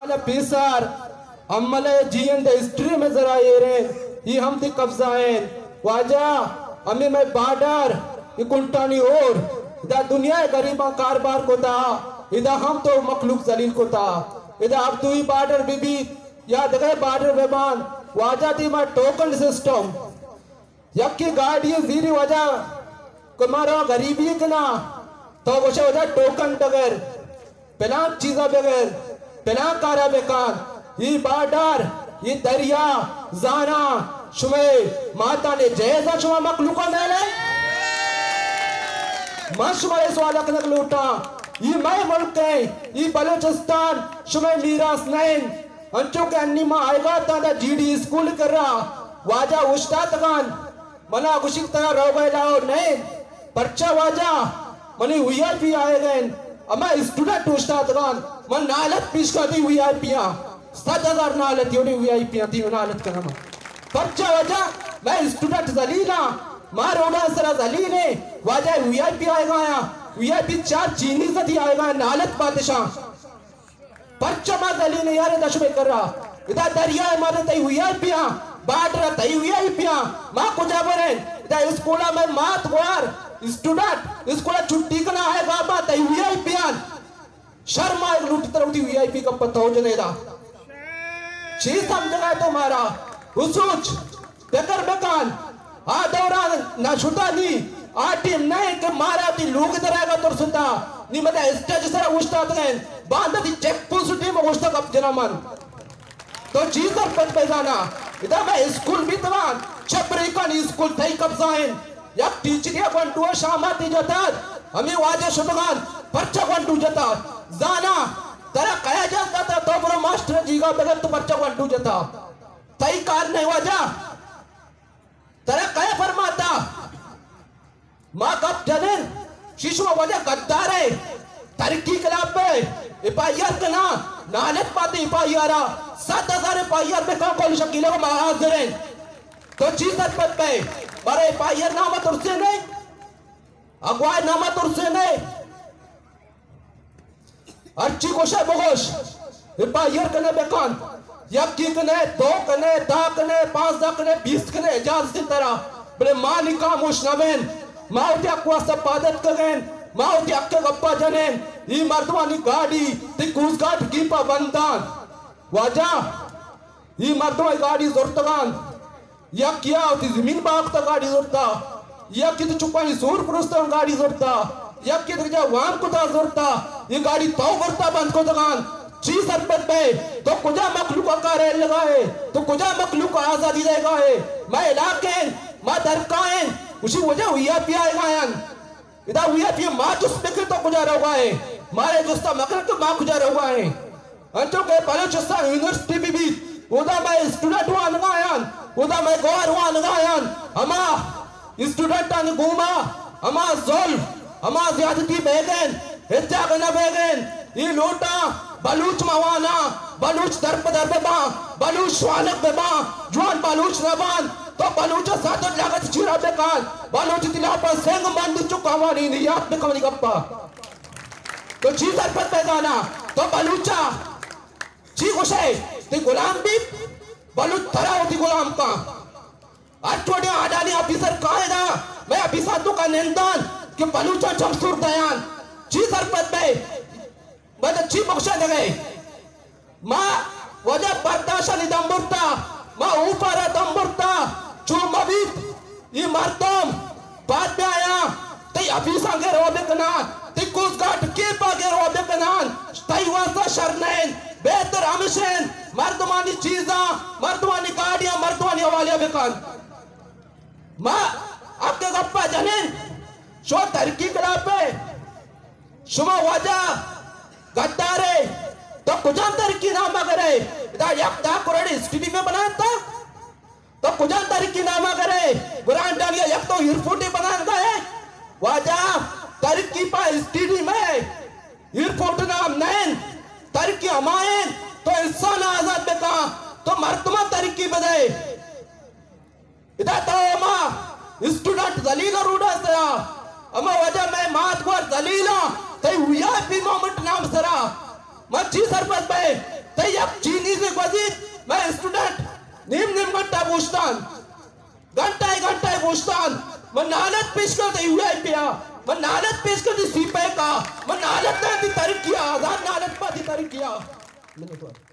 والا پیسر، ہم ملے جیئند ہسٹری میں ذرا ایریں، یہ ہم تئی قبضہ ہیں۔ واجہ، ہمیں میں بارڈر، یہ کنٹانی اور، ادا دنیا غریباں کاربار کتا، ادا ہم تو مخلوق ذلیل کتا۔ ادا اب تو ہی بارڈر بی بی، یا دگہ بارڈر ببان، واجہ تئی ما ٹوکن سسٹم۔ یکے گاڑی زیری واجہ کہ مارا غریبی کنا، تو گوشے واجہ ٹوکن بگر، پلان چیزا بگر، پلان کارا بکن۔ ای بارڈر، ای دریا، زانا، شمئے ماتانے جہیزا شما مخلوقا میلے۔ من شمارے سوال کنگ لوٹاں، ای مئے ملک ہیں، ای بلوچستان شمئے میراث نہیں۔ انچو کہ انی ما آئیگا تاں دا جی ڈی اسکول کرا، واجہ اوشتاتگان، منا گوشی کہ ترا روگا الاؤ نئیں۔ پرچا واجہ؟ منی وی آئی پی آئیگا انت۔ اما اسٹوڈنٹ اوشتاتگان، من نالت پیش کاتی وی آئی پی آں۔ صد ہزار نالت یونی وی آئی پی آں، تیو نالت کنم۔ پرچا واجہ؟ میں اسٹوڈنٹ ذلیل آں، ما روڈا سرا ذلیل ہیں۔ واجہ وی آئی پی آئیگا آیا، وی آئی پی چار چینی زدی آئیگا، نالت بادشاہ۔ پرچا ما ذلیل یار ادا شمئے کرا؟ ادا دریا مارا تئی وی آئی پی آں، بارڈر تئی وی آئی پی آں، ما کجا بریں؟ ادا اسکولا میں مات گوار، اسٹوڈنٹ، اسکولا چھٹی کنا آئیگا، ما تئی وی آئی پی آں۔ شرم آئیگ لوٹی ترا وتی وی آئی پی گپا تو جنے دا۔ چی سمجھگا تو مارا؟ اسوچ۔ فکر بکن، آ دوران نہ شتا نی، آ ٹیم نہ کہ مارا تی لوگ درائے گا ترستا، نی مدہ اسٹیج سر اوشتاتگیں، باندہ تی چیک پوسٹ ٹیم اوشتا گپ جنا من۔ تو چی سرپد پیزانا، ادا میں اسکول بیتگان، چپریکانی اسکول تئی قبضہ ہیں، یک ٹیچریا گونڈو شاماتی جتا، ہمیں واجہ شتگان، پرچا گونڈو جتا، زانا، ترا کیا جتا تا، تو برو ماسٹر جیگا بگر تو پرچا گونڈو جتا۔ تئی کار نہیں واجہ۔ ترا کئے فرماتا؟ ما گپ جنن، شیشو وجہ غدارے، ترقی خلاف ہے، ایف آئی آر کنا، نالت پاتے ایف آئی آر، سات ہزار ایف آئی آر بکا کل شکیلے کو ما حاضر ہیں۔ تو چی سرپد پہ؟ مارا ایف آئی آر نامہ ترسے نہیں، اگوائے نامہ ترسے نہیں۔ ہرچی گوشے بگوش، ایف آئی آر کنے بکن، یکی کنے، دو کنے، دہ کنے، پانزدہ کنے، بیست کنے، اجازت انت ترا، بلے ما نی خاموش نہ بین۔ ما وتی حق واسطہ پاد اتکگین، ما وتی حق گپا جنین۔ ای مردمانی گاڑی تی کوسٹ گارڈ کیپا بندان۔ واجہ، ای مردم ای گاڑی زرتگان، یکیا وتی زمین باختا گاڑی زرتا، یکی تو چکانی سور پروشتا گاڑی زرتا، یکی تو جا وام کتا زرتا، یہ گاڑی تو برتا بند کتگان۔ چی سرپد بے؟ تو کجا مخلوق کارے لگائے؟ تو کجا مخلوق آزادی دے گائے؟ ما علاقے ہیں، ما درکائیں، اسی وجہ وی آئی پی آئے گائیں۔ ادا وی آئی پی ما جست بکن تو کجا روگائے؟ مارے جستا مکن کہ ما کجا روگائیں۔ انچو کہ بلوچستان یونیورسٹی بہ بیت، اودا مئے اسٹوڈنٹ وانگا آیان، اودا مئے گوار وانگا آیان، ہما اسٹوڈنٹانی گوما ہما ظلم، ہما زیادتی بیگین، ہچ جاگہ نہ بیگین۔ ای لوٹا بلوچ موانا، بلوچ در پہ در ببان، بلوچ شوانگ ببان، جوان بلوچ نبان، تو بلوچ ساتھ لگت چیرا بکن، بلوچ تلاپا سنگ مند چکا وانی نیات بکن منی گپا۔ تو چی سرپد پیدانا؟ تو بلوچا چی گوشئے؟ تئی غلام بیت، بلوچ ترا وتی غلام کن۔ ہر چوٹیں آڈانی آفیسر کائے دا، مئے آفیسر تو کا نندان کہ بلوچاں چم سر دیان۔ چی سرپد بئے؟ بلے چی بخشا دگئے؟ ما وجہ برداشانی دم برتا، ما اوپارا دم برتا، چو مبیت۔ ای مردم پاد بیایاں، تئی آفیساں گرو بکناں، تئی کوسٹ گارڈ کیپا گرو بکناں، تئی واسطہ شر نہ انت۔ بہتر ہمش انت مردمانی چیزاں، مردمانی گاڑیاں، مردمانی حوالہ بکن۔ ما حق گپا جنین، شو ترقی خلافے، شما واجہ غدارے، تو کجام ترقی نامہ گرے؟ ادا یک دہ کروڑ اسٹیڈیم بنائینتا۔ تو کجا ترقی نامہ گرے؟ گرانڈ ڈالیا یک تو ایئرپورٹ بنان گئے۔ واجہ، ترقی پہ اسٹیڈیم ہے، ایئرپورٹ نام نین۔ ترقی ہمائیں تو انسان آزاد بکا، تو مردمہ ترقی بدے۔ ادا تو ہما اسٹوڈنٹ ذلیل روڈا سرا، ہما وجہ میں مات گوار ذلیلا، تئی وی آئی پی مومنٹ نام سرا۔ من چی سرپد بئے؟ تئی گھنٹہ بوشتان، گھنٹہ گھنٹہ بوشتان۔ من نالت پیش کر دی یو آئی پی آ، من نالت پیش کر دی سی پیک آ، من نالت نہ دی ترقی آ، آزاد نالت پا دی ترقی آ۔ منتوار۔